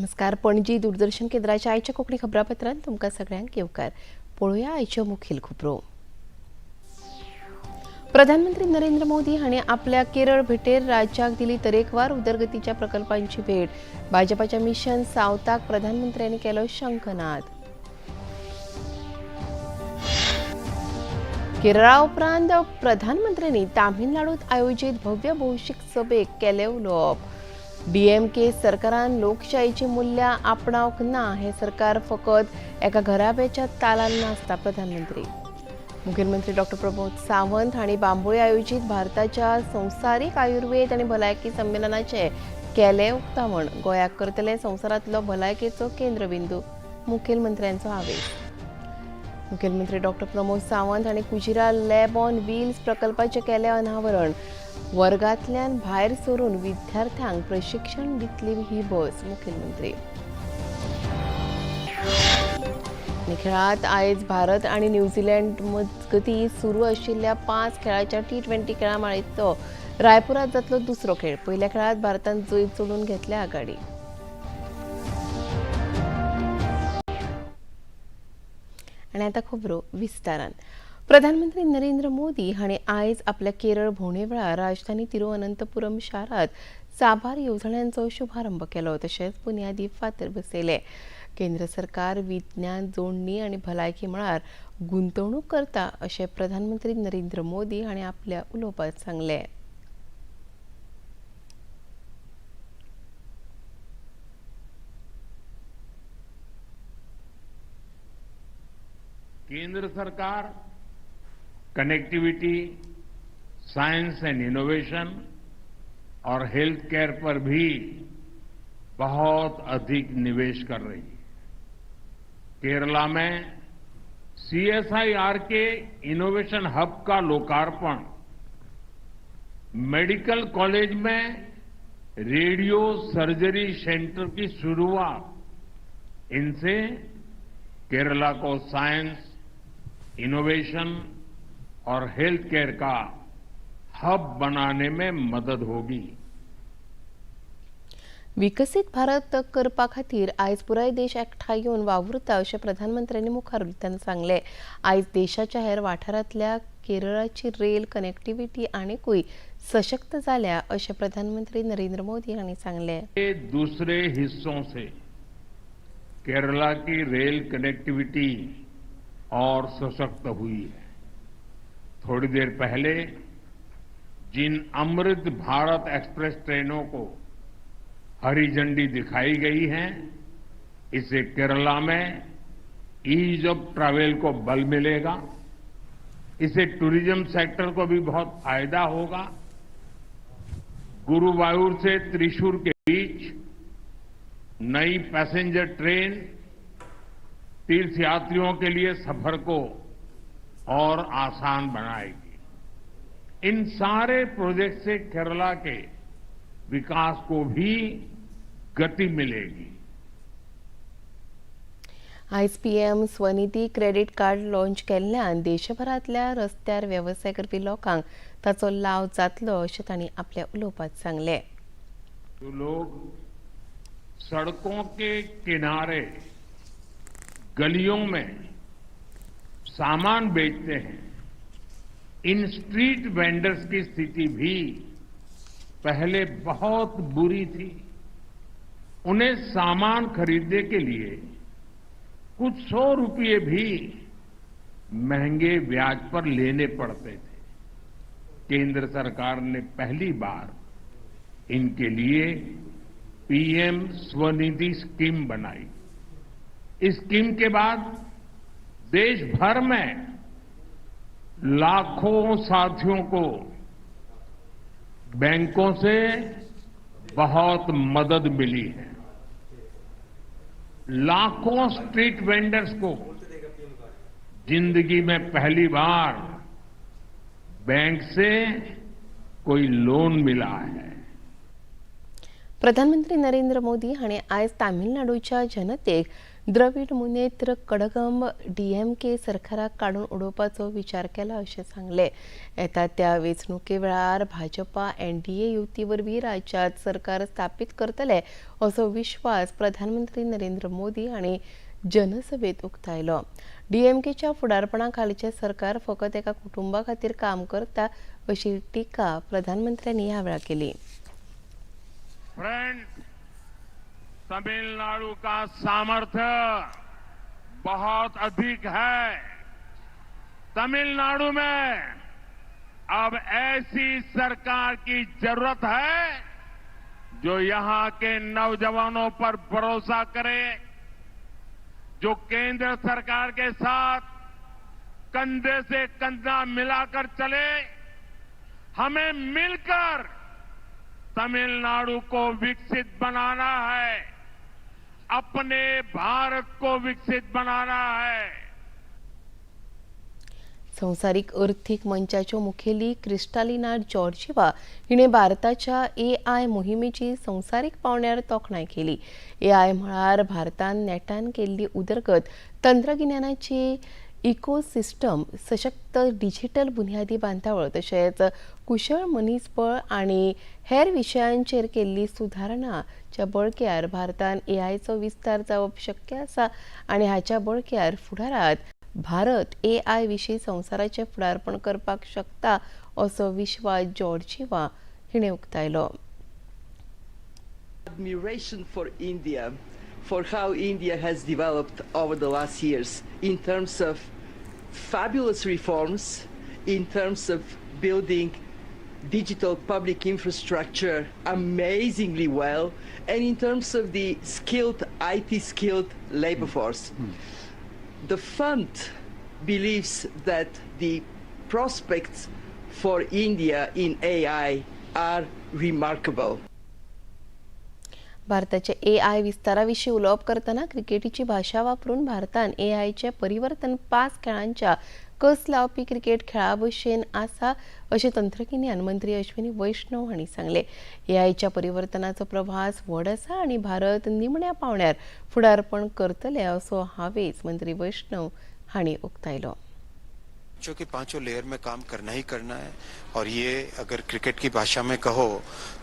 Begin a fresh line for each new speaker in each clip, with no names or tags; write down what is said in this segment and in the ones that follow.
नमस्कार. पणजी दूरदर्शन केंद्राच्या आयच्या कोंकणी खबरापत्रांत तुमकां सगळ्यांक येवकार. पळोवया आयच्यो मुखेल खबरो. प्रधानमंत्री नरेंद्र मोदी हांणी आपल्या केरळ भेटेर राज्याक दिली तरेकवार उदरगतीच्या प्रकल्पांची भेट. भाजपाच्या मिशन सावताक प्रधानमंत्र्यांनी केलो शंखनाद. केरळा उपरांत प्रधानमंत्र्यांनी तामिळनाडूत आयोजीत भव्य भौशीक सभेक केलें उलोवप. डीएमके सरकारान लोकशाहीची मूल्यां आपणावंक ना, हें सरकार फकत एका घराब्याच्या तालान नाचता. प्रधानमंत्री. मुखेलमंत्री डॉक्टर प्रमोद सावंत हांणी बांबोळे आयोजीत भारताच्या संवसारीक आयुर्वेद आनी भलायकी संमेलनाचें केलें उक्तावण. गोंयाक करतले संवसारांतलो भलायकेचो केंद्रबिंदू, मुखेलमंत्र्यांचो आवेश. मुखेलमंत्री डॉक्टर प्रमोद सावंत हांणी कुजिरा लॅब ऑन व्हील्स प्रकल्पाचें केलें अनावरण. वर्गांतल्यान भायर सरून विद्यार्थ्यांक प्रशिक्षण दितली ही बस, मुखेलमंत्री. आनी खेळांत आयज भारत आनी न्यूझीलंड मजगतीं सुरू आशिल्ल्या 5 खेळाच्या T20 खेळां माळेंतलो रायपुरात जातलो दुसरो खेळ. पयल्या खेळांत भारतान जैत जोडून घेतल्या आघाडी. आनी आतां खबरो विस्तारान. प्रधानमंत्री नरेंद्र मोदी हांणी आयज आपल्या केरळ भोंवडे वेळार राजधानी तिरुअनंतपुरम शारांत साबार येवजण्यांचो शुभारंभ केलो, तशेंच बुन्यादी फातर बसयले. केंद्र सरकार विज्ञान, जोडणी आनी भलायकी मळार गुंतवणूक करता अशें प्रधानमंत्री नरेंद्र मोदी हांणी आपल्या उलोवपांत सांगलें.
केंद्र सरकार कनेक्टिविटी, साइंस एंड इनोवेशन और हेल्थ केयर पर भी बहुत अधिक निवेश कर रही है. केरला में सीएसआईआर के इनोवेशन हब का लोकार्पण, मेडिकल कॉलेज में रेडियो सर्जरी सेंटर की शुरुआत, इनसे केरला को साइंस, इनोवेशन और हेल्थ केयर का हब बनाने में मदद होगी.
विकसीत भारत करपा खातीर आयज पुराय देश एकठांय येवन वावुरता अशें प्रधानमंत्र्यांनी मुखार उलयतना सांगलें. आयज देशाच्या हेर वाठारांतल्या केरळाची रेल कनेक्टिविटी आनीकूय सशक्त जाल्या अशें प्रधानमंत्री नरेंद्र मोदी हांणी सांगलें.
दूसरे हिस्सों से केरला की रेल कनेक्टिविटी और सशक्त हुई है. थोड़ी देर पहले जिन अमृत भारत एक्सप्रेस ट्रेनों को हरी झंडी दिखाई गई है, इससे केरला में ईज ऑफ ट्रैवल को बल मिलेगा. इससे टूरिज्म सेक्टर को भी बहुत फायदा होगा. गुरुवायूर से त्रिशूर के बीच नई पैसेंजर ट्रेन तीर्थयात्रियों के लिए सफर को और आसान बनाएगी. इन सारे प्रोजेक्ट से केरला के विकास को भी गति मिलेगी.
आयज PM Svanidhi credit card launch केल्ल्यान देशभरांतल्या रस्त्यार वेवसाय करपी लोकांक ताचो लाव जातलो अशें तांणी आपल्या उलोवपांत सांगलें.
जो लोग सड़कों के किनारे, गलियों में सामान बेचते हैं, इन स्ट्रीट वेंडर्स की स्थिति भी पहले बहुत बुरी थी. उन्हें सामान खरीदने के लिए कुछ सौ रुपये भी महंगे ब्याज पर लेने पड़ते थे. केंद्र सरकार ने पहली बार इनके लिए पीएम स्वनिधि स्कीम बनाई. इस स्कीम के बाद देश भर में लाखों साथियों को बैंकों से बहुत मदद मिली है. लाखों स्ट्रीट वेंडर्स को जिंदगी में पहली बार बैंक से कोई लोन मिला है.
प्रधानमंत्री नरेंद्र मोदी हांणी आयज तामिळनाडूच्या जनतेक द्रविड मुनेत्र कडगम डीएमके सरकाराक काडून उडोवपाचो विचार केला अशें सांगलें. येता त्या वेंचणुके वेळार भाजपा एनडीए युती वरवीं राज्यांत सरकार स्थापीत करतले असो विश्वास प्रधानमंत्री नरेंद्र मोदी हांणी जनसभेत उक्तायलो. डीएमकेच्या फुडारपणा खालचें सरकार फकत एका कुटुंबा खातीर काम करता अशी टिका प्रधानमंत्र्यांनी ह्या वेळार केली.
फ्रेंड, तमिलनाडु का सामर्थ्य बहुत अधिक है. तमिलनाडु में अब ऐसी सरकार की जरूरत है जो यहां के नौजवानों पर भरोसा करे, जो केंद्र सरकार के साथ कंधे से कंधा मिलाकर चले. हमें मिलकर तमिलनाडु को विकसित बनाना है, अपने भारत को विकसित बनाना है.
संवसारीक अर्थीक मंचाच्यो मुखेली क्रिस्टालिना जॉर्जिवा हिणें भारताच्या एआय मोहिमेची संवसारीक पांवड्यार तोखणाय केली. एआय मळार भारतान नेटान केल्ली उदरगत, तंत्रगिन्यानाची इकोसिस्टम, सशक्त डिजिटल बुन्यादी बांदावळ तशेंच कुशळ मनीसबळ आनी हेर विशयांचेर केल्ली सुदारणाच्या बळग्यार भारतान एआयचो विस्तार जावप शक्य आसा आनी हाच्या बळग्यार फुडारांत भारत एआय विशीं संवसाराचें फुडारपण करपाक शकता असो विश्वास जॉर्जिवा हिणें उक्तायलो.
Admiration for India, for how India has developed over the last years in terms of fabulous reforms, in terms of building digital public infrastructure amazingly well, and in terms of the skilled, IT skilled labor force. The fund believes that the prospects for India in AI are remarkable.
भारताचे AI विस्तारा विशीं उलोवप करतना क्रिकेटीची भाशा वापरून भारतान एआयचें परिवर्तन 5 खेळांच्या कस लावपी क्रिकेट खेळा भशेन आसा अशें तंत्रगिन्यान मंत्री अश्विनी वैष्णव हांणी सांगलें. एआयच्या परिवर्तनाचो प्रवास व्हड आसा आनी भारत निमण्या पांवड्यार फुडारपण करतले असो हावेस मंत्री वैष्णव हांणी उक्तायलो.
पांचों के पांचों लेयर में काम करना ही करना है और ये अगर क्रिकेट की भाषा में कहो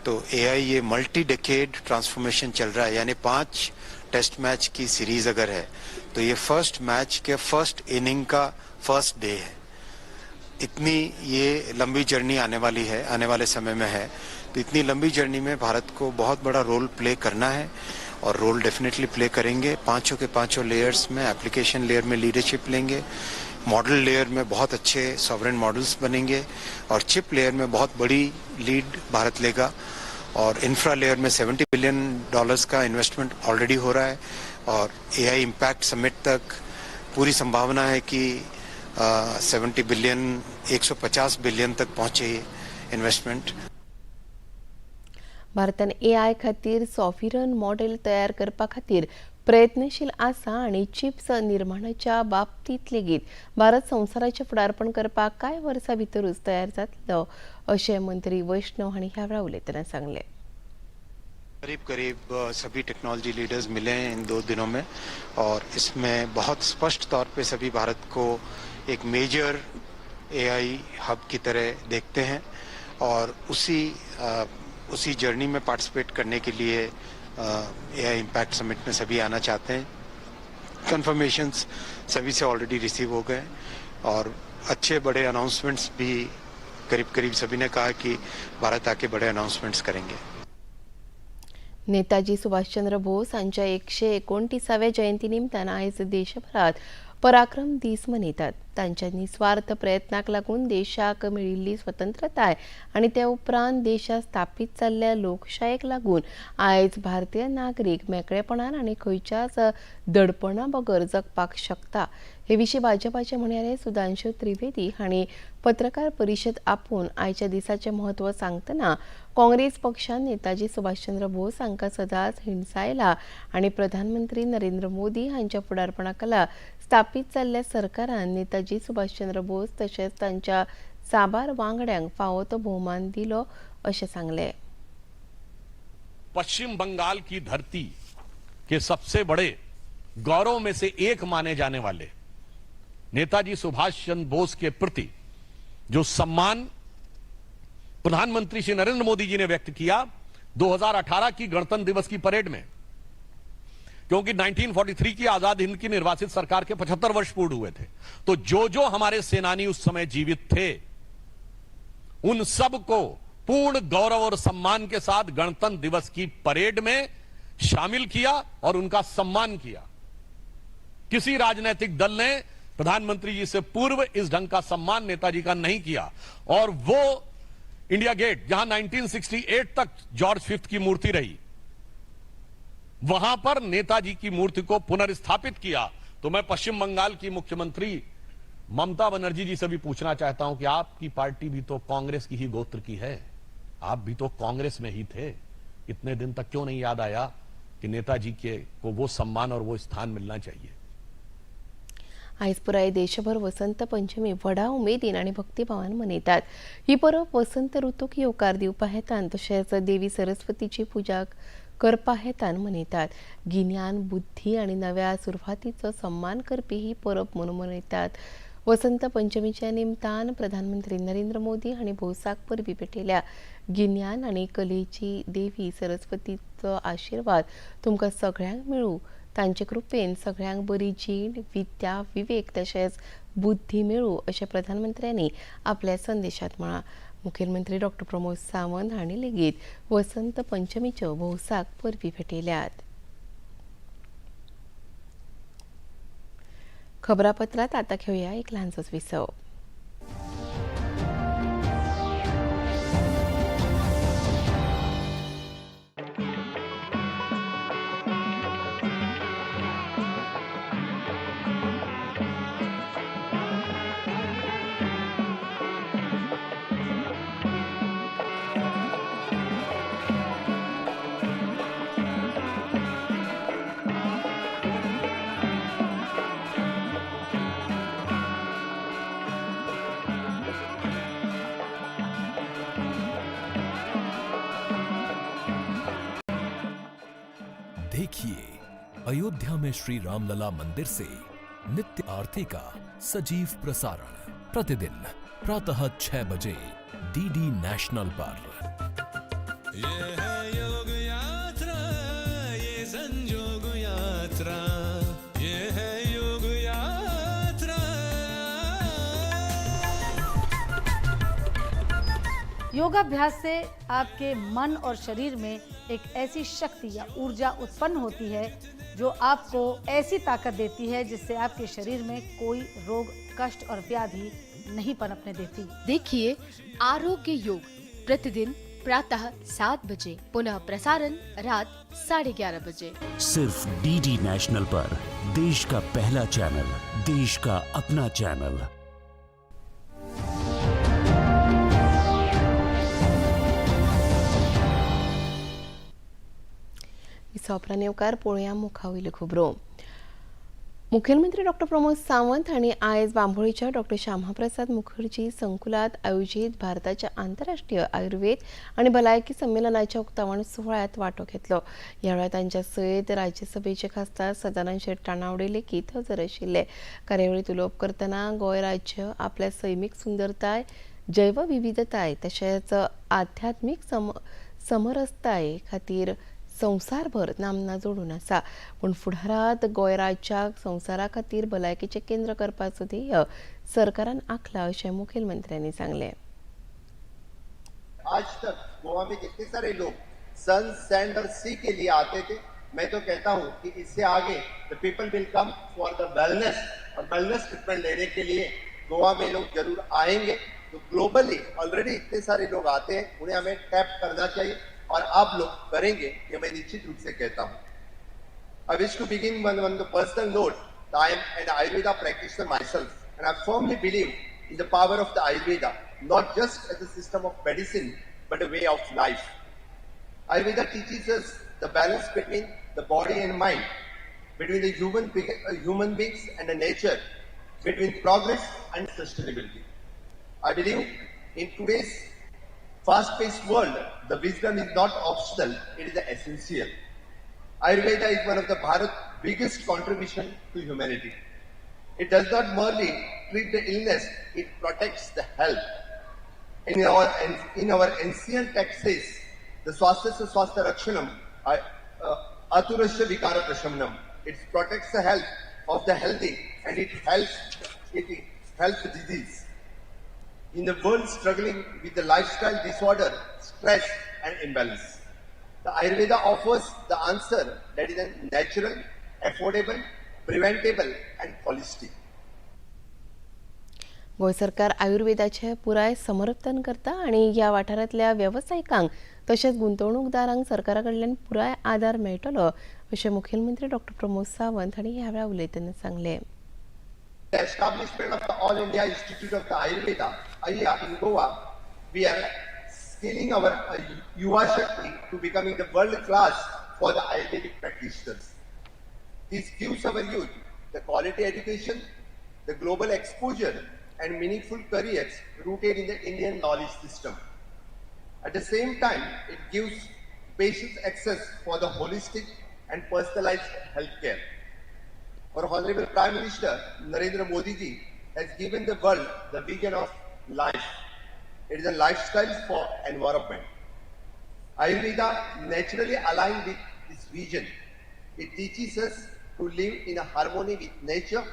तो एआई ये मल्टी डिकेड ट्रांसफॉर्मेशन चल रहा है, यानी 5 टेस्ट मैच की सीरीज अगर है तो ये first match K first inning का फर्स्ट डे है. इतनी ये लंबी जर्नी आने वाली है, आने वाले समय में है. तो इतनी लंबी जर्नी में भारत को बहुत बड़ा रोल प्ले करना है और रोल डेफिनेटली प्ले करेंगे. पांचों के पांचों लेयर्स में, एप्लीकेशन लेयर में लीडरशिप लेंगे, मॉडल लेयर में बहुत अच्छे सॉवरेन मॉडल्स बनेंगे और चिप लेयर में बहुत बड़ी लीड भारत लेगा और इंफ्रा लेयर में $70 बिलियन का इन्वेस्टमेंट ऑलरेडी हो रहा है और एआई इम्पैक्ट समिट तक पूरी संभावना है कि 70 बिलियन 150 बिलियन तक पहुंचे ये इन्वेस्टमेंट.
भारतान एआय खातीर सॉव्हरन मॉडेल तयार करपा खातीर प्रयत्नशील आसा आनी चिप्स निर्माणाच्या बाबतींत लेगीत भारत संवसाराचें फुडारपण करपाक कांय वर्सां भितरूच तयार जातलो अशें मंत्री वैष्णव हांणी ह्या वेळार उलयतना सांगलें.
करीब करीब सभी टेक्नोलॉजी लीडर्स मिले हैं इन 2 दिनों में और इसमें बहुत स्पष्ट तौर पे सभी भारत को एक मेजर एआई हब की तरह देखते हैं और उसी जर्नी में पार्टिसिपेट करने के लिए एआई इम्पैक्ट समिट में सभी आना चाहते हैं. कंफर्मेशंस सभी से ऑलरेडी रिसीव हो गए और अच्छे बड़े अनाउंसमेंट्स भी करीब करीब सभी ने कहा कि भारत आके बड़े अनाउंसमेंट्स करेंगे.
नेताजी सुभाषचंद्र बोस हांच्या 129व्या जयंती निमतान आयज देशभरात पराक्रम दीस मनयतात. तांच्या निस्वार्थ प्रयत्नाक लागून देशाक मेळिल्ली स्वतंत्रताय आनी ते उपरांत देशात स्थापीत जाल्ल्या लोकशायेक लागून आयज भारतीय नागरीक मेकळेपणान आनी खंयच्याच दडपणा बगर जगपाक शकता. हे विशीं भाजपाचे म्हणयारे सुधांशु त्रिवेदी हांणी पत्रकार परिशद आपोवन आयच्या दिसाचें म्हत्व सांगतना काँग्रेस पक्षान नेताजी सुभाषचंद्र बोस हांकां सदांच हिणसायला आनी प्रधानमंत्री नरेंद्र मोदी हांच्या फुडारपणा खाला स्थापीत जाल्ल्या सरकारान नेताजी सुभाषचंद्र बोस तशेंच तांच्या साबार वांगड्यांक फावो तो भोवमान दिलो अशें सांगलें.
पश्चिम बंगाल की धरती के सबसे बड़े गौरव में से एक माने जाने वाले नेताजी सुभाष चंद्र बोस के प्रति जो सम्मान प्रधानमंत्री श्री नरेंद्र मोदी जी ने व्यक्त किया 2018 की गणतंत्र दिवस की परेड में, क्योंकि 1943 की आजाद हिंद की निर्वासित सरकार के 75 वर्ष पूर्ण हुए थे, तो जो जो हमारे सेनानी उस समय जीवित थे उन सबको पूर्ण गौरव और सम्मान के साथ गणतंत्र दिवस की परेड में शामिल किया और उनका सम्मान किया। किसी राजनीतिक दल ने प्रधानमंत्री जी से पूर्व इस ढंग का सम्मान नेताजी का नहीं किया। और वो इंडिया गेट जहां 1968 तक जॉर्ज फिफ्थ की मूर्ति रही, वहां पर नेताजी की मूर्ति को पुनर्स्थापित किया। तो मैं पश्चिम बंगाल की मुख्यमंत्री ममता बनर्जी जी से भी पूछना चाहता हूं कि आपकी पार्टी भी तो कांग्रेस की ही गोत्र की है, आप भी तो कांग्रेस में ही थे, इतने दिन तक क्यों नहीं याद आया कि नेताजी के को वो सम्मान और वो स्थान मिलना चाहिए।
आयज पुराय देशभर वसंत पंचमी व्हडा उमेदीन आनी भक्तिभावान मनयतात। ही परब वसंत ऋतूक येवकार दिवपा हेतान तशेंच देवी सरस्वतीची पुजा करपा हेतान मनयतात। गिन्यान, बुद्धी आनी नव्या सुरवातीचो सम्मान करपी ही परब म्हणून मनयतात। वसंत पंचमीच्या निमतान प्रधानमंत्री नरेंद्र मोदी हांणी भौसाक परबी भेटयल्या। गिन्यान आनी कलेची देवी सरस्वतीचो आशिर्वाद तुमकां सगळ्यांक मेळूं, तांचे कृपेन सगळ्यांक बरी जीण, विद्या, विवेक तशेंच बुद्धी मेळूं अशें प्रधानमंत्र्यांनी आपल्या संदेशांत म्हळां। मुखेलमंत्री डॉक्टर प्रमोद सावंत हांणी लेगीत वसंत पंचमीच्यो भौसाक परबी भेटयल्यात। खबरापत्रात आता घेवया एक ल्हानसोच विसव।
देखिए अयोध्या में श्री रामलला मंदिर से नित्य आरती का सजीव प्रसारण प्रतिदिन प्रातः 6 बजे डीडी नेशनल पर।
ये है योग यात्रा, ये संजोग यात्रा, ये है योग यात्रा।
योगाभ्यास से आपके मन और शरीर में एक ऐसी शक्ति या ऊर्जा उत्पन्न होती है जो आपको ऐसी ताकत देती है जिससे आपके शरीर में कोई रोग, कष्ट और व्याधि नहीं पनपने देती।
देखिए आरोग्य योग प्रतिदिन प्रातः 7 बजे, पुनः प्रसारण रात 11:30 बजे,
सिर्फ डीडी नेशनल पर। देश का पहला चैनल, देश का अपना चैनल।
सोपरा येवकार पळोवया मुखावयल्यो खबरो। मुखेलमंत्री डॉक्टर प्रमोद सावंत हांणी आयज बांबोळीच्या डॉक्टर श्यामाप्रसाद मुखर्जी संकुलात आयोजीत भारताच्या आंतरराष्ट्रीय आयुर्वेद आनी भलायकी संमेलनाच्या उक्तावण सुवाळ्यांत वांटो घेतलो। ह्या वेळार तांच्या सयत राज्यसभेचे खासदार सदानंद शेट तानावडे लेगीत हजर आशिल्ले। कार्यावळींत उलोवप करतना गोंय राज्य आपल्या सैमीक सुंदरताय, जैवविविधताय तशेंच आध्यात्मीक समरसताये खातीर संवसारभर नामना जोडून आसा, पूण फुडारांत गोंय राज्याक संवसारा खातीर भलायकेचें केंद्र करपाचो ध्येय सरकारान आंखला अशें मुखेलमंत्र्यांनी सांगलें।
आज तक गोवा में कितने सारे लोग सन, सैंड और सी के लिए आते थे, मैं तो कहता हूं कि इससे आगे the people will come for the wellness, Aur wellness treatment लेने के लिए गोवा में लोग जरूर आएंगे। तो ग्लोबली ऑलरेडी इतने सारे लोग आते हैं, उन्हें हमें टैप करना चाहिए और आप लोग करेंगे, ये मैं निश्चित रूप से कहता हूं। I wish to begin on the personal note. I am an Ayurveda practitioner myself and I firmly believe in the power of the Ayurveda, not just as a system of medicine but a way of life. Ayurveda teaches us the balance between the body and mind, between the human beings and the nature, between progress and sustainability. I believe in today's fast-paced world, the wisdom is not optional, it is essential. Ayurveda is one of the Bharat biggest contribution to humanity. It does not merely treat the illness, it protects the health. In our ancient text says, the swasthasya swasthya rakshanam, aturasya vikara prashamnam. It protects the health of the healthy and it helps disease. In the world struggling with the lifestyle disorder, stress and imbalance, the Ayurveda offers the answer that is a natural, affordable, preventable and holistic.
Goa सरकार आयुर्वेदाचें पुराय समर्थन करता आनी ह्या वाठारांतल्या वेवसायिकांक तशेंच गुंतवणूकदारांक सरकारा कडल्यान पुराय आदार मेळटलो अशें मुखेलमंत्री डॉक्टर प्रमोद सावंत हांणी ह्या वेळार उलयतना सांगलें.
The establishment of the All India Institute of the Ayurveda, AIIA, in Goa, we are scaling our Yuva Shakti to becoming the world class for the Ayurvedic practitioners. This gives our youth the quality education, the global exposure, and meaningful careers rooted in the Indian knowledge system. At the same time, it gives patients access for the holistic and personalized healthcare. Our Honorable Prime Minister Narendra Modi ji has given the world the vision of life. It is a lifestyle for environment. Ayurveda naturally aligned with this vision. It teaches us to live in a harmony with nature,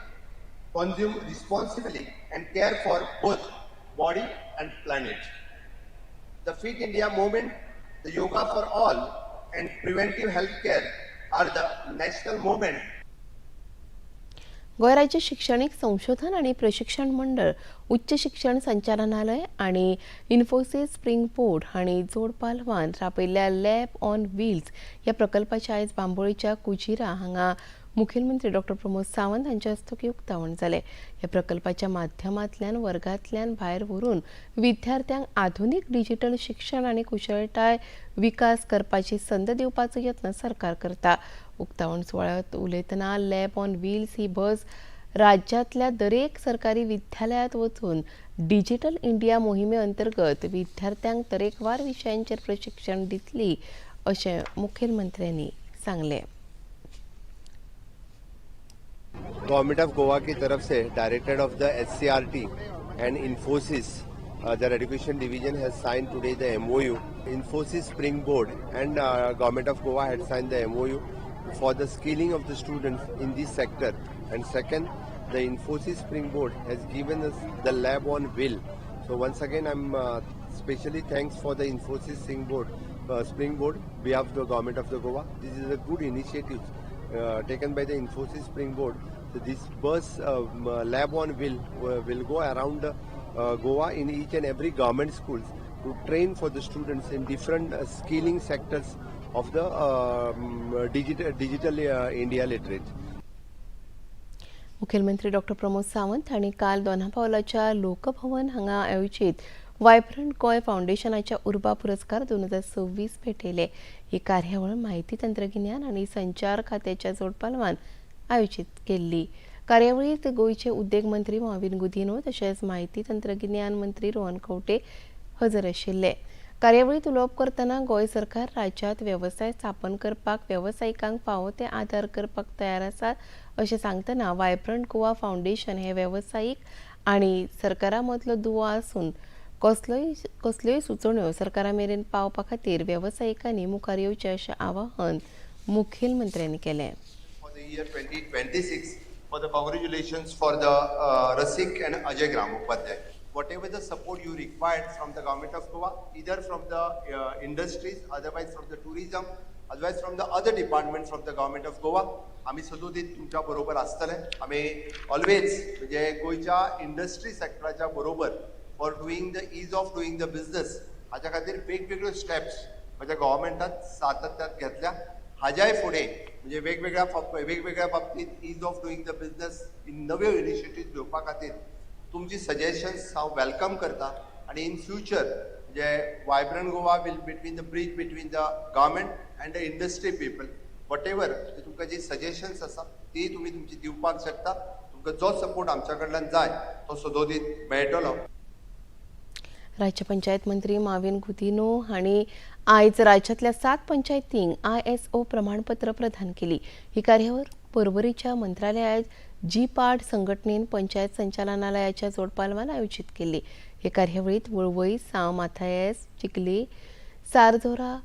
consume responsibly, and care for both body and planet. The Fit India movement, the Yoga for All, and preventive healthcare are the national movement.
Goa राज्य शिक्षणीक संशोधन आणि प्रशिक्षण मंडळ, उच्च शिक्षण संचालनालय आणि इन्फोसिस स्प्रिंग बोर्ड हांणी जोड पालवान राबयल्ल्या लॅब ऑन व्हील्स ह्या प्रकल्पाचे आयज बांबोळीच्या कुजिरा हांगा मुखेलमंत्री डॉक्टर प्रमोद सावंत हांच्या हस्तुकीं उक्तावण जालें. ह्या प्रकल्पाच्या माध्यमांतल्यान वर्गांतल्यान भायर व्हरून विद्यार्थ्यांक आधुनीक डिजिटल शिक्षण आनी कुशळटाय विकास करपाची संद दिवपाचो यत्न सरकार करता. उक्तावण सुवाळ्यांत उलयतना लॅब ऑन व्हील्स ही बस राज्यांतल्या दरेक सरकारी विद्यालयांत वचून डिजिटल इंडिया मोहिमे अंतर्गत विद्यार्थ्यांक तरेकवार विशयांचेर प्रशिक्षण दितली अशें मुखेलमंत्र्यांनी सांगलें.
गवर्नमेंट ऑफ गोवा की तरफ से Directorate of the SCERT and Infosys, their education division, has signed today the MOU. Infosys Springboard and Government of Goa had signed the MOU for the skilling of the students in this sector. And second, the Infosys Springboard has given us the lab on wheel. So once again, I'm specially thanks for the Infosys Springboard, behalf of the Government of the Goa. This is a good initiative taken by the Infosys Springboard. So this bus lab on wheel will go around Goa in each and every government schools to train for the students in different skilling sectors of the digital India literate.
मुखेलमंत्री doctor Pramod Sawant हांणी काल दोनापावलाच्या लोकभवन हांगा आयोजीत vibrant Goa फावंडेशनाच्या उर्बा पुरस्कार 2026 भेटयले. ही कार्यावळ माहिती तंत्रगिन्यान आनी संचार खात्याच्या जोडपालवान आयोजीत केल्ली. कार्यावळीत गोंयचे उद्देग मंत्री मॉविन गुदिन्हो तशेंच माहिती तंत्रगिन्यान मंत्री रोहन खंवटे हजर आशिल्ले. कार्यावळीत उलोवप करतना गोंय सरकार राज्यांत वेवसाय स्थापन करपाक वेवसायिकांक फावो ते आदार करपाक तयार आसात अशें सांगतना वायब्रंट गोवा फावंडेशन हे वेवसायीक आनी सरकारा मदलो दुवो आसून कसलोय कसल्योय सुचोवण्यो सरकारा मेरेन पावपा खातीर वेवसायिकांनी मुखार येवचें अशें आवाहन मुखेलमंत्र्यांनी केलें.
For the year 2026, for the congratulations for the Rasik and Ajay Gramopadhyay. Whatever the support you required from the Government of Goa, either from the industries, otherwise from the tourism, otherwise from the other departments from the Government of Goa, आमी सदोदीत तुमच्या बरोबर आसतले. आमी always म्हणजे गोंयच्या industry सेक्टराच्या बरोबर for doing the ease of doing the business हाच्या खातीर वेगवेगळ्यो स्टेप्स म्हज्या गव्हर्मेंटान सातत्यात घेतल्या. हाज्याय फुडें म्हणजे वेगवेगळ्या बाबतीत ease of doing the business नव्यो इनिशिएटीव घेवपा खातीर तुमची सजेशन्स हांव welcome करता. आनी इन फ्युचर म्हणजे Vibrant Goa will between the bridge between the government and the industry people. Whatever तुमकां जी सजेशन्स आसा ती तुमी तुमची दिवपाक शकता. तुमकां जो सपोर्ट आमच्या कडल्यान जाय तो सदोदीत मेळटलो.
राज्य पंचायत मंत्री माविन गुदिन्हो हांणी आयज राज्यांतल्या 7 पंचायतींक ISO प्रमाणपत्र प्रदान केली. ही कार्यावळ पर्वरीच्या मंत्रालयात जी पार्ट संघटनेन पंचायत संचालनालयाच्या जोडपालवान आयोजीत केली. हे कार्यावळीत वळवई, सांव माथायस, चिखली, सारझोरा,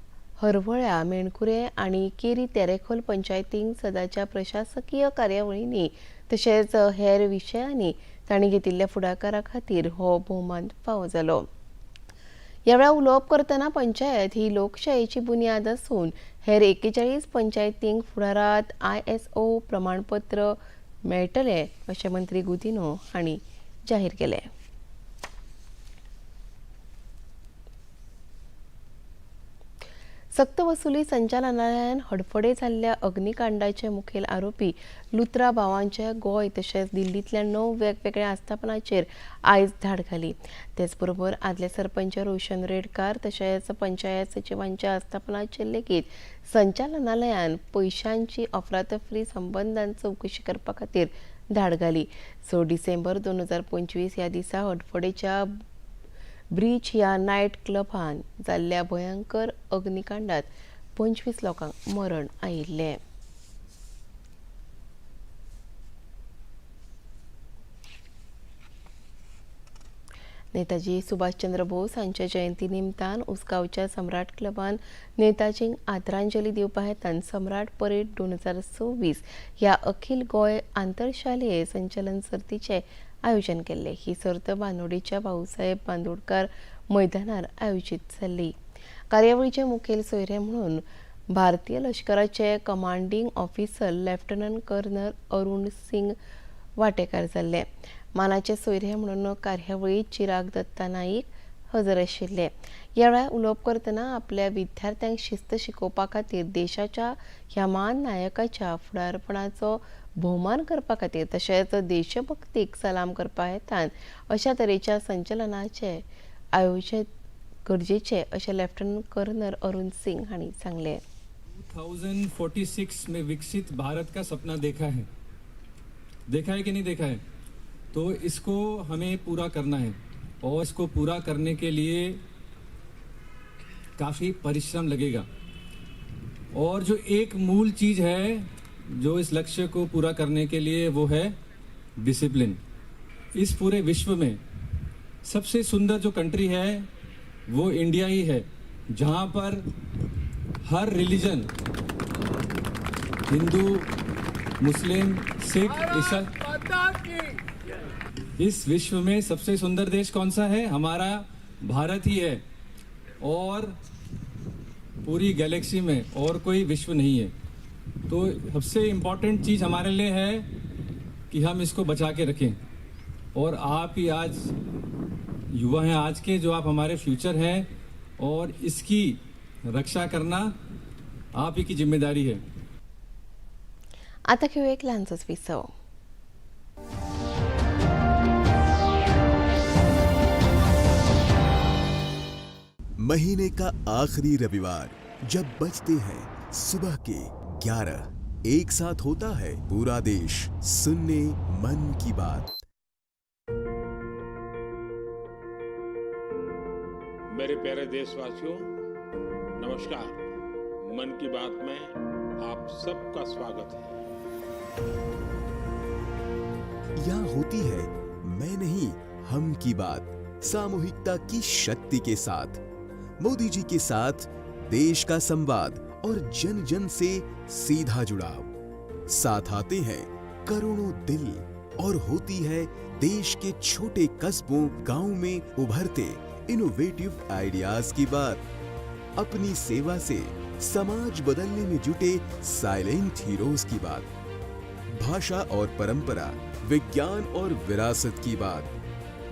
हरवळ्या, मेणकुरे आनी केरी तेरेखोल पंचायतींक सदाच्या प्रशासकीय कार्यावळींनी तशेंच हेर विशयांनी तांणी घेतिल्ल्या फुडाकारा खातीर हो भोवमान फावो जालो. ह्या वेळार उलोवप करतना पंचायत ही लोकशायेची बुन्याद आसून हेर 41 पंचायतींक फुडारांत ISO प्रमाणपत्र मेळटलें अशें मंत्री गुदिन्हो हांणी जाहीर केलें. सक्तवसुली संचालनालयान हडफडे जाल्ल्या अग्निकांडाचे मुखेल आरोपी लुत्रा भावांच्या गोंय तशेंच दिल्लींतल्या 9 वेगवेगळ्या आस्थापनाचेर आयज धाड घाली. तेचबरोबर आदले सरपंच रोशन रेडकार तशेंच पंचायत सचिवांच्या आस्थापनाचेर लेगीत संचालनालयान पयशांची अफरातफरी संबंदान चवकशी करपा खातीर धाड घाली. 6 डिसेंबर 2025 ह्या दिसा हडफडेच्या ब्रीच ह्या नायट क्लबान जाल्ल्या भयंकर अग्निकांडात 25 लोकांक मरण आयिल्लें. नेताजी सुभाषचंद्र बोस हांच्या जयंती निमतान उसगांवच्या सम्राट क्लबान नेताजींक आदरांजली दिवपा हेतान सम्राट परेड 2026 ह्या अखिल गोंय आंतरशालेय संचलन सर्तीचें आयोजन केल्लें. ही सर्त बांदोडेच्या भाऊसाहेब बांदोडकर मैदानार आयोजीत जाल्ली. कार्यावळीचे मुखेल सोयरे म्हणून भारतीय लश्कराचे commanding officer lieutenant colonel Arun Singh वांटेकार जाल्ले. मानाचे सोयरे म्हणून कार्यावळीत चिराग दत्ता नाईक हजर आशिल्ले. ह्या वेळार उलोवप करतना आपल्या विद्यार्थ्यांक शिस्त शिकोवपा खातीर देशाच्या ह्या मान नायकाच्या फुडारपणाचो भोवमान करपा खातीर तशेंच देशभक्तीक सलाम करपा हेतान अशा तरेच्या संचलनाचे आयोजन गरजेचे अशें लेफ्टनंट कर्नल अरुण सिंग हांणी सांगलें.
2046 में विकसित भारत का सपना देखा है, देखा है कि नहीं देखा है? तो इसको हमें पूरा करना है और इसको पूरा करने के लिए काफ़ी परिश्रम लगेगा। और जो एक मूल चीज़ है जो इस लक्ष्य को पूरा करने के लिए, वो है डिसिप्लिन। इस पूरे विश्व में सबसे सुंदर जो कंट्री है वो इंडिया ही है, जहाँ पर हर रिलीजन, हिंदू, मुस्लिम, सिख, ईसाई, इस विश्व में सबसे सुंदर देश कौन सा है? हमारा भारत ही है। और पूरी गैलेक्सी में और कोई विश्व नहीं है। तो सबसे इम्पोर्टेंट चीज़ हमारे लिए है कि हम इसको बचा के रखें। और आप ही आज युवा हैं, आज के जो आप हमारे फ्यूचर हैं, और इसकी रक्षा करना आप ही की जिम्मेदारी है।
आता घेऊया एक लहानसंच विसव.
महीने का आखिरी रविवार जब बजते हैं सुबह के 11, एक साथ होता है पूरा देश सुनने मन की बात।
मेरे प्यारे देशवासियों, नमस्कार। मन की बात में आप सबका स्वागत है।
यहाँ होती है मैं नहीं हम की बात, सामूहिकता की शक्ति के साथ। मोदी जी के साथ देश का संवाद और जन जन से सीधा जुड़ाव। साथ आते हैं करोड़ों दिल और होती है देश के छोटे कस्बों गांव में उभरते इनोवेटिव आइडियाज की बात। अपनी सेवा से समाज बदलने में जुटे साइलेंट हीरोज की बात। भाषा और परंपरा, विज्ञान और विरासत की बात,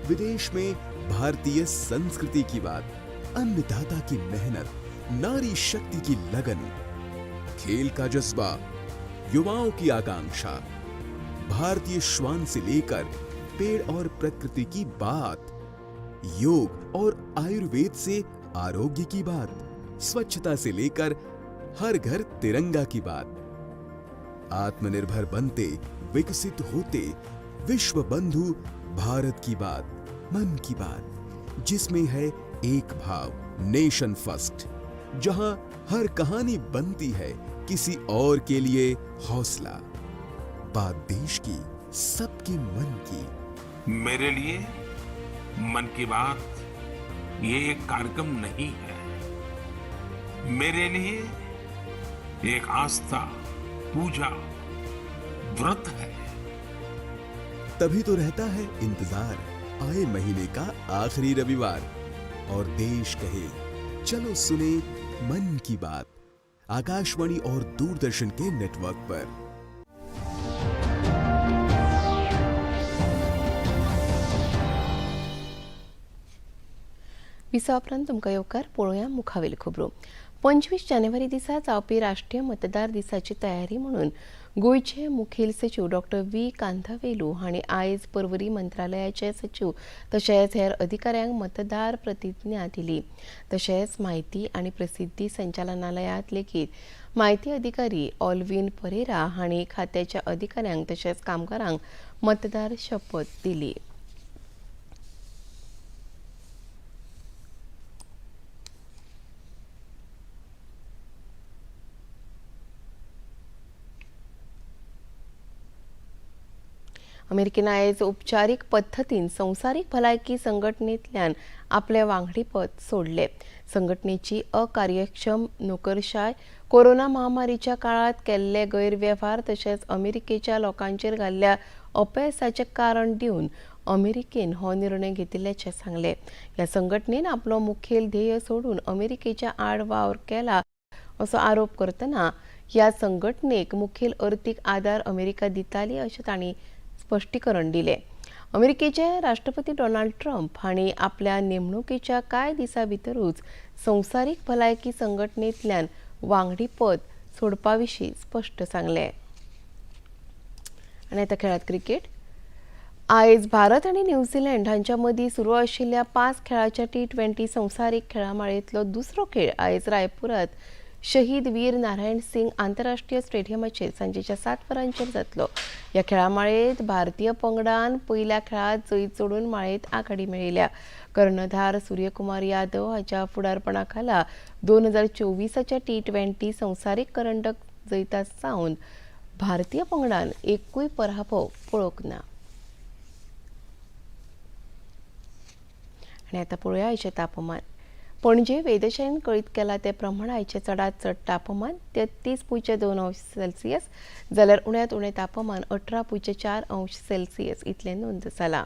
विदेश में भारतीय संस्कृति की बात, अन्नदाता की मेहनत, नारी शक्ति की लगन, खेल का जज्बा, युवाओं की आकांक्षा, भारतीय श्वान से लेकर पेड़ और प्रकृति की बात, योग और आयुर्वेद से आरोग्य की बात, स्वच्छता से लेकर हर घर तिरंगा की बात, आत्मनिर्भर बनते विकसित होते विश्व बंधु भारत की बात, मन की बात, जिसमें है एक भाव, नेशन फर्स्ट। जहां हर कहानी बनती है किसी और के लिए हौसला। बात देश की, सबके मन की।
मेरे लिए मन की बात ये एक कार्यक्रम नहीं है, मेरे लिए एक आस्था, पूजा, व्रत है।
तभी तो रहता है इंतजार आए महीने का आखिरी रविवार और देश कहे चलो सुने मन की बात, आकाशवाणी और दूरदर्शन के नेटवर्क पर।
विसा उपरांत तुमकां येवकार. पळोवया मुखावेल खबरो. 25 जानेवारी दिसा जावपी राष्ट्रीय मतदार दिसाची तयारी म्हणून गोंयचे मुखेल सचीव डॉक्टर व्ही कांथावेलू हांणी आयज पर्वरी मंत्रालयाचे सचीव तशेंच हेर अधिकाऱ्यांक मतदार प्रतिज्ञा दिली. तशेंच म्हायती आनी प्रसिद्धी संचालनालयांत लेगीत म्हायती अधिकारी ऑलविन परेरा हांणी खात्याच्या अधिकाऱ्यांक तशेंच कामगारांक मतदार शपथ दिली. अमेरिकेन आयज उपचारीक पद्दतीन संवसारीक भलायकी संघटनेंतल्यान आपलें वांगडीपद सोडलें. संघटनेची अकार्यक्षम नोकरशाय, कोरोना महामारीच्या काळांत केल्ले गैरवेव्हार तशेंच अमेरिकेच्या लोकांचेर घाल्ल्या अपेसाचें कारण दिवन अमेरिकेन हो निर्णय घेतिल्ल्याचें सांगलें. ह्या संघटनेन आपलो मुखेल ध्येय सोडून अमेरिकेच्या आड वावर केला असो आरोप करतना ह्या संघटनेक मुखेल अर्थीक आदार अमेरिका दिताली अशें तांणी स्पश्टीकरण दिले. अमेरिकेचे राष्ट्रपती डोनाल्ड ट्रम्प हांणी आपल्या नेमणुकेच्या कांय दिसां भितरूच संवसारीक भलायकी संघटनेंतल्यान वांगडीपद सोडपा विशीं स्पश्ट सांगलें. आनी आतां खेळांत क्रिकेट. आयज भारत आनी न्यूझीलंड हांच्या मदीं सुरू आशिल्ल्या 5 खेळाच्या T20 संवसारीक खेळां माळेंतलो दुसरो खेळ आयज रायपुरांत शहीद वीर नारायण सिंग आंतरराष्ट्रीय स्टेडियमाचेर सांजेच्या 7 वरांचेर जातलो. ह्या खेळामाळेंत भारतीय पंगडान पयल्या खेळांत जैत जोडून माळेंत आघाडी मेळयल्या. कर्णधार सूर्यकुमार यादव हाच्या फुडारपणा खाला 2024 T20 संवसारीक करंडक जैता सावन भारतीय पंगडान एकूय पराभव पळोवंक ना. आनी आतां पळोवया आयचें तापमान. पणजे वेधशाळेन कळीत केला ते प्रमाण आयचें चडांत चड तापमान 33.2 अंश सेल्सियस जाल्यार उण्यांत उणें तापमान 18.4 अंश सेल्सियस इतलें नोंद जालां.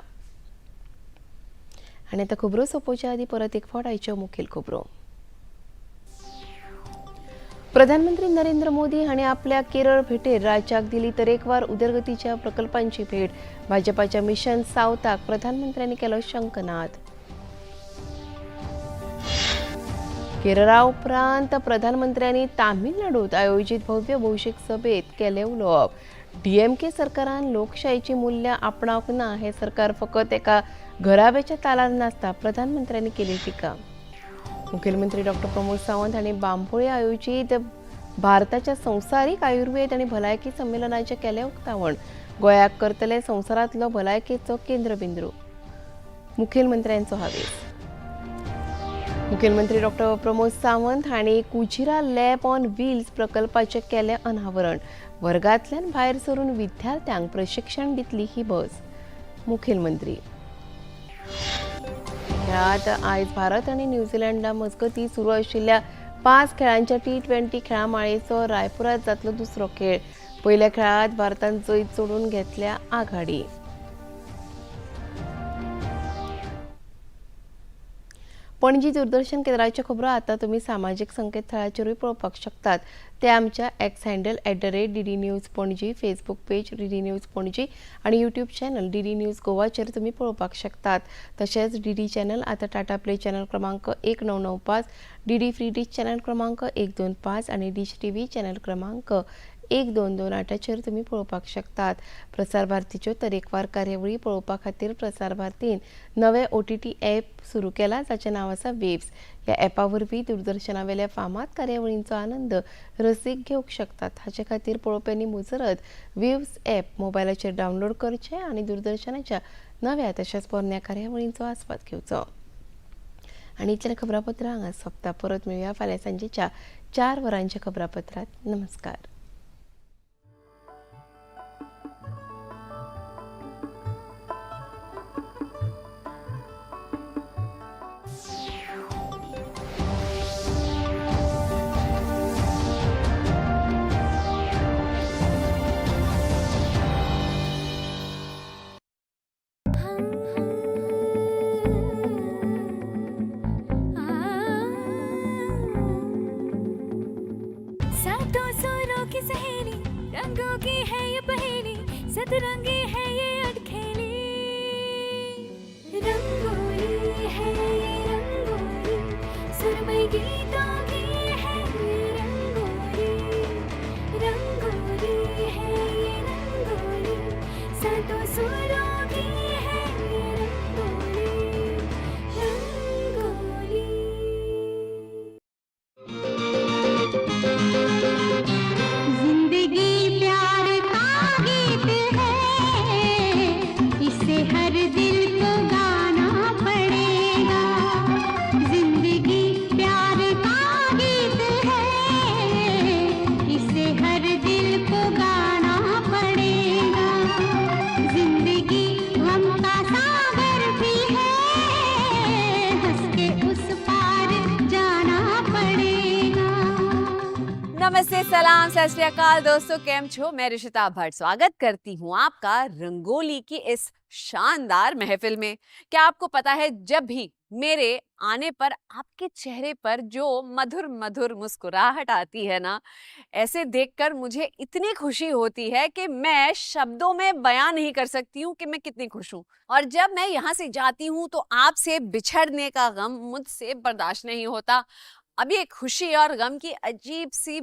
आनी आतां खबरो सोंपोवच्या आदीं परत एक फावट आयच्यो मुखेल खबरो. प्रधानमंत्री नरेंद्र मोदी हांणी आपल्या केरळ भेटेर राज्याक दिली तरेकवार उदरगतीच्या प्रकल्पांची भेट. भाजपाच्या मिशन सावथाक प्रधानमंत्र्यांनी केलो शंखनाद. केरळा उपरांत प्रधानमंत्र्यांनी तामिळनाडूत आयोजित भव्य भौशीक सभेत केलें उलोवप. डीएमके सरकारान लोकशायेची मूल्यां आपणावंक ना, हें सरकार फकत एका घराब्याच्या तालार नासता, प्रधानमंत्र्यांनी केली टिका. मुखेलमंत्री डॉक्टर प्रमोद सावंत हांणी बांबोळे आयोजीत भारताच्या संवसारीक आयुर्वेद आनी भलायकी संमेलनाचें केलें उक्तावण. गोंयाक करतले संवसारांतलो भलायकेचो केंद्रबिंदू, मुखेलमंत्र्यांचो हावेस. मुखेलमंत्री डॉक्टर प्रमोद सावंत हांणी कुजिरा लॅब ऑन व्हील्स प्रकल्पाचें केलें अनावरण. वर्गांतल्यान भायर सरून विद्यार्थ्यांक प्रशिक्षण दितली ही बस, मुखेलमंत्री. खेळांत आयज भारत आनी न्यूझीलंडा मजगतीं सुरू आशिल्ल्या 5 खेळांच्या T20 खेळां माळेचो रायपुरांत जातलो दुसरो खेळ. पयल्या खेळांत भारतान जैत जोडून घेतल्या आघाडी. पणजी दूरदर्शन केंद्राच्यो खबरो आतां तुमी सामाजीक संकेतथळाचेरूय पळोवपाक शकतात. ते आमच्या X handle @DD News Panaji, Facebook page DD News Panaji आनी यूट्यूब चॅनल DD news गोवाचेर तुमी पळोवपाक शकतात. तशेंच DD channel आतां टाटा प्ले चॅनल क्रमांक 1995, DD free dish channel क्रमांक 125 आनी डिश TV channel क्रमांक 1228चेर तुमी पळोवपाक शकतात. प्रसार भारतीच्यो तरेकवार कार्यावळी पळोवपा खातीर प्रसार भारतीन नवें OTT app सुरू केलां जाचें नांव आसा वेव्स. ह्या ॲपा वरवीं दूरदर्शनावेल्या फामाद कार्यावळींचो आनंद रसीक घेवंक शकतात. हाचे खातीर पळोवप्यांनी मुजरत वेव्स ॲप मोबायलाचेर डावनलोड करचें आनी दूरदर्शनाच्या नव्या तशेंच पोरण्या कार्यावळींचो आस्वाद घेवचो. आनी इतल्यान खबरापत्रां हांगा सोंपता. परत मेळुया फाल्यां सांजेच्या 4 वरांच्या खबरापत्रांत. नमस्कार.
रंगों की है ये पहेली, सतरंगी है ये अटखेली. रंगोली है ये रंगोली, सुरमई गीतों की है ये रंगोली. रंगोली है ये रंगोली, सातों सुरों की है ये रंगोली. रंगोली.
जिंदगी प्यार का गीत है, इसे हर दिल को गाना पड़ेगा. जिंदगी प्यार का गीत है, इसे हर दिल को गाना पड़ेगा. जिंदगी गम का सागर भी है, हंस के उस पार जाना पड़ेगा.
नमस्ते, सलाम, सत श्री अकाल दोस्तों, केम छो? मैं रिशिता भट्ट स्वागत करती हूँ आपका रंगोली की इस शानदार महफिल में. क्या आपको पता है, जब भी मेरे आने पर आपके चेहरे पर जो मधुर मधुर मुस्कुराहट आती है ना, ऐसे देखकर मुझे इतनी खुशी होती है कि मैं शब्दों में बयां नहीं कर सकती हूँ कि मैं कितनी खुश हूँ. और जब मैं यहाँ से जाती हूँ तो आपसे बिछड़ने का गम मुझसे बर्दाश्त नहीं होता. अब ये खुशी और गम की अजीब सी